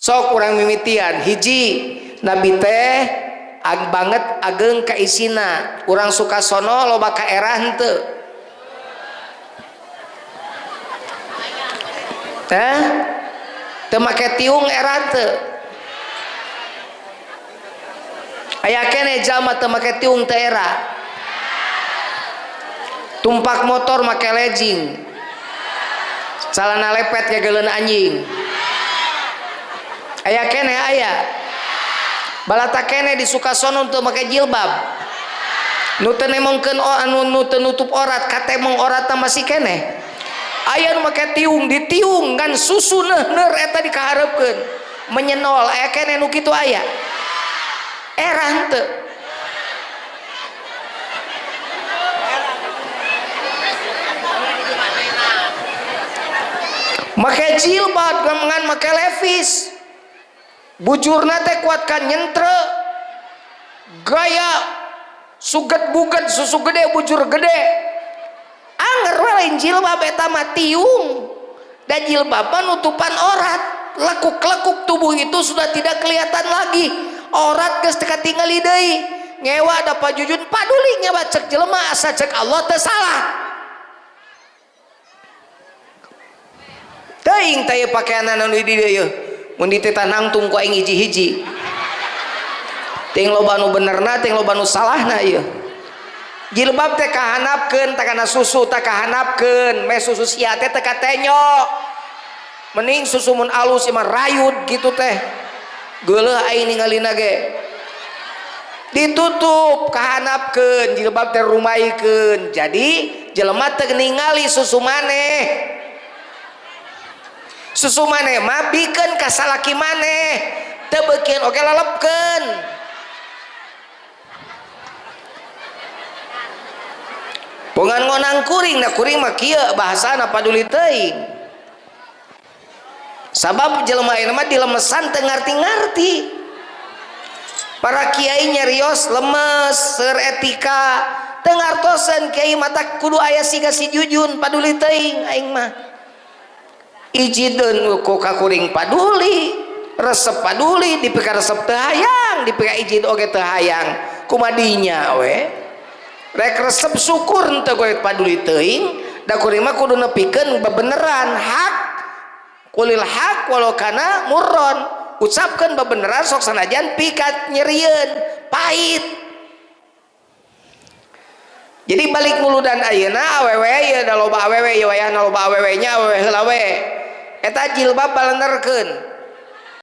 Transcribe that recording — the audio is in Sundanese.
Sok urang mimitian hiji Nabi teh ag banget ageng kaisina. Urang Sukasono loba kaerah henteu? Hah? Teu make tiung era teu? Aya keneh jalma teu make tiung teu era? Tumpak motor make legging, calana lepet kageuleun anjing. Aya keneh aya. Balata keneh di Sukasono teu make jilbab. Nu teu nemongkeun anu nu teu nutup orat, katemong oratna masih keneh. Aya nu make tiung, ditiung ngan susu neuh-neur eta dikahareupkeun. Menyenol aya keneh nu kitu aya. Era henteu. Make jilbab ngan make levis. Bujurna teh kuatkan nyentre. Gaya suget buget susu gede bujur gede. Anger we lain jilbab eta mah tiung. Dan jilbab mah nutupan orat. Lekuk-lekuk tubuh itu sudah tidak kelihatan lagi. Orat geus teu katingali deui. Ngewa da pajujun paduli ngewa cek jelema asa cek Allah teu salah. Teuing teh pakaian anu di dieu yeuh. Mun dititah nangtung ku aing hiji-hiji. Teuing loba nu benerna, teuing loba nu salahna ieu. Jilbab teh kahanapkeun, teh kana susu teh kahanapkeun, meh susu sia teh teu katenyo. Mending susu mun alus mah rayud gitu teh. Geuleuh aing ningalina ge. Ditutup kahanapkeun, jilbab teh rumaikeun. Jadi jelema teu ningali susu maneh. Susu maneh mah bikeun ka salaki maneh, teu beukeun oge lalepkeun. Bongan ngonang kuring, nah kuring mah kieu bahasana paduli teuing. Sabab jelema ayeuna mah dilemesan teu ngarti-ngarti. Para kiai nyarios lemes, seur etika, teu ngartoseun kiai mata kudu aya siga si Jujun paduli teuing aing mah. Ijideun ku ka kuring paduli, resep paduli, dipika resep teu hayang, dipika ijid oge teu hayang. Kumadinya we? Rek resep syukur henteu goe paduli teuing, da kuring mah kudu nepikeun bebeneran hak. Kulil hak walau kana murron. Ucapkeun bebeneran sok sanajan pikat nyerieun, pahit. Jadi balik muludan ayeuna awewe ieu da loba awewe ieu wayahna loba awewe nya awewe heula we. Eta jilbab balenerkeun.